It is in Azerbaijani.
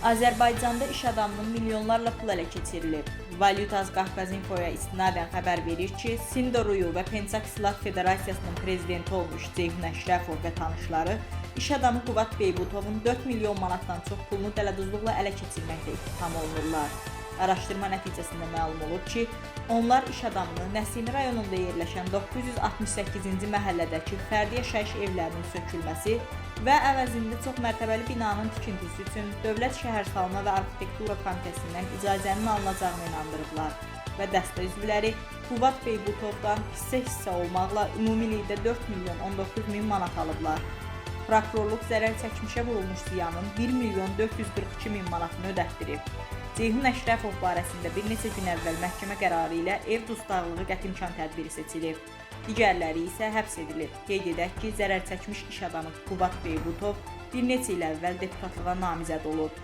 Azərbaycanda iş adamının milyonlarla pul ələ keçirilib. Valyutaz Qafqaz-Infoya istinadən xəbər verir ki, Sindoruyu və Pencak Silat Federasiyasının prezidenti olmuş Ceyhun Əşrəfov və tanışları iş adamı Quvat Beybutovun 4 milyon manatdan çox pulunu dələduzluqla ələ keçirməkdə ittiham olunurlar. Araşdırma nəticəsində məlum olub ki, onlar iş adamını Nəsimi rayonunda yerləşən 968-ci məhəllədəki fərdi yaşayış evlərinin sökülməsi və əvəzində çoxmərtəbəli binanın tikintisi üçün Dövlət Şəhərsalma və Arxitektura Komitəsindən icazənin alınacağına inandırıblar və dəstə üzvləri Quvat Beybutovdan hissə-hissə olmaqla ümumilikdə 4 milyon 19 min manat alıblar. Prokurorluq zərər çəkmişə vurulmuş ziyanın 1 milyon 442 min manatını ödətdirib. Ceyhun Əşrəfov barəsində bir neçə gün əvvəl məhkəmə qərarı ilə ev dustaqlığı qəti imkan tədbiri seçilib. Digərləri isə həbs edilib. Qeyd edək ki, zərər çəkmiş iş adamı Qubat Beybutov bir neçə il əvvəl deputatlığa namizəd olub.